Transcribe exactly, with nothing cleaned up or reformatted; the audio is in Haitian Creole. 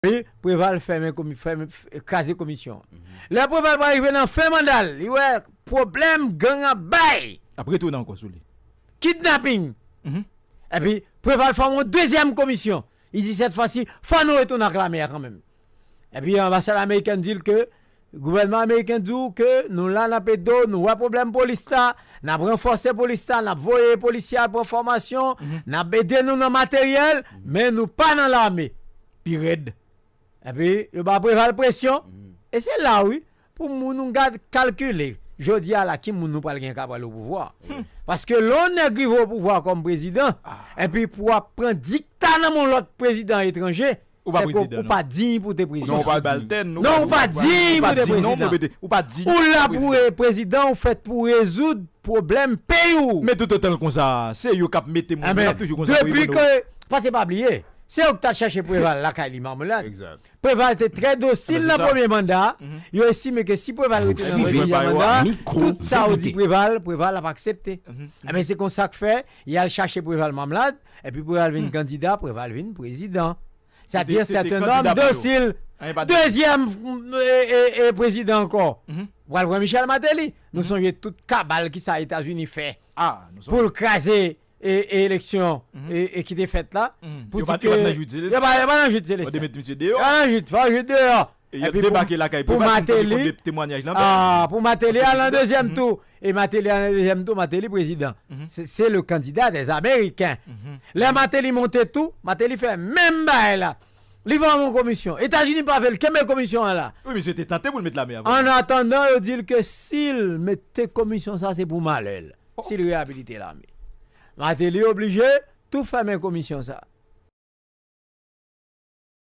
Wi, Preval fèmen komi, fèmen, f- kraze komisyon. Lè Preval pral rive nan fen manda l, li wè pwoblèm gang ap bay. Ap retounen ankò sou li. Kidnaping. Epi Preval fòme yon dezyèm komisyon. Li di sèt fwa si, fò nou retounen ak lame a kanmenm. Epi anbasad amerikèn di l ke gouvènman ameriken di w ke nou la n ap ede w, nou wè pwoblèm polis la, n ap ranfòse polis la, n ap voye polisye al pran fòmasyon, n ap ede nou nan materyèl, men nou pa nan lame. Pi rèd. Epi yo ba Preval presyon. E se la wi, pou moun nou gad kalkile, jodi a la ki moun nou pral gen ka pral o pouvwa. Paske lè yon nèg rive o pouvwa kòm prezidan, epi pou w ap pran dikta nan men yon lòt prezidan etranje, se ke ou pa diy pou te prezidan. Non, ou pa diy pou te prezidan. Ou la pou prezidan, ou fèt pou rezoud pwoblèm peyi w. Men toutotan l konsa, se yo k ap mete moun, men l ap toujou konsa pou yo. Depi ke, paske pa bliye, se yo ki t al chache Preval lakay li Marmelade. Preval te trè dosil nan premye manda a. Yo estime ke si Preval rete nan dezyèm manda a, tout sa yo di Preval, Preval ap aksepte. Ebyen, se konsa k fè, y al chache Preval Marmelade, epi Preval vin kandida, Preval vin prezidan. Sètadi, se te yon nonm dosil. Dezyèm e, e, e, prezidan ankò. Pral pran Michel Martelly. Nou sonje tout kabal ki sa Etazini fè pou l kraze e, e eleksyon e, e ki te fèt la. Pou di ke yo pa, yo pa nan jwit selestan. Yo pa nan jwit, fò jwit deyò. Epi pou Martelly, ah, pou Martelly al nan dezyèm tou. E Martelly al nan dezyèm tou, Martelly prezidan. Se, se le candidat des Américains. Lè Martelly monte tou, Martelly fè menm bagay la. Li fòme yon komisyon. Etazini pa vle l kenbe komisyon an la. Wi, misye te tante pou l met lame a. An atandan, yo di l ke si l mete komisyon sa, se pou malè l. Si l reyabilite lame. Martelly oblije tou fèmen komisyon sa.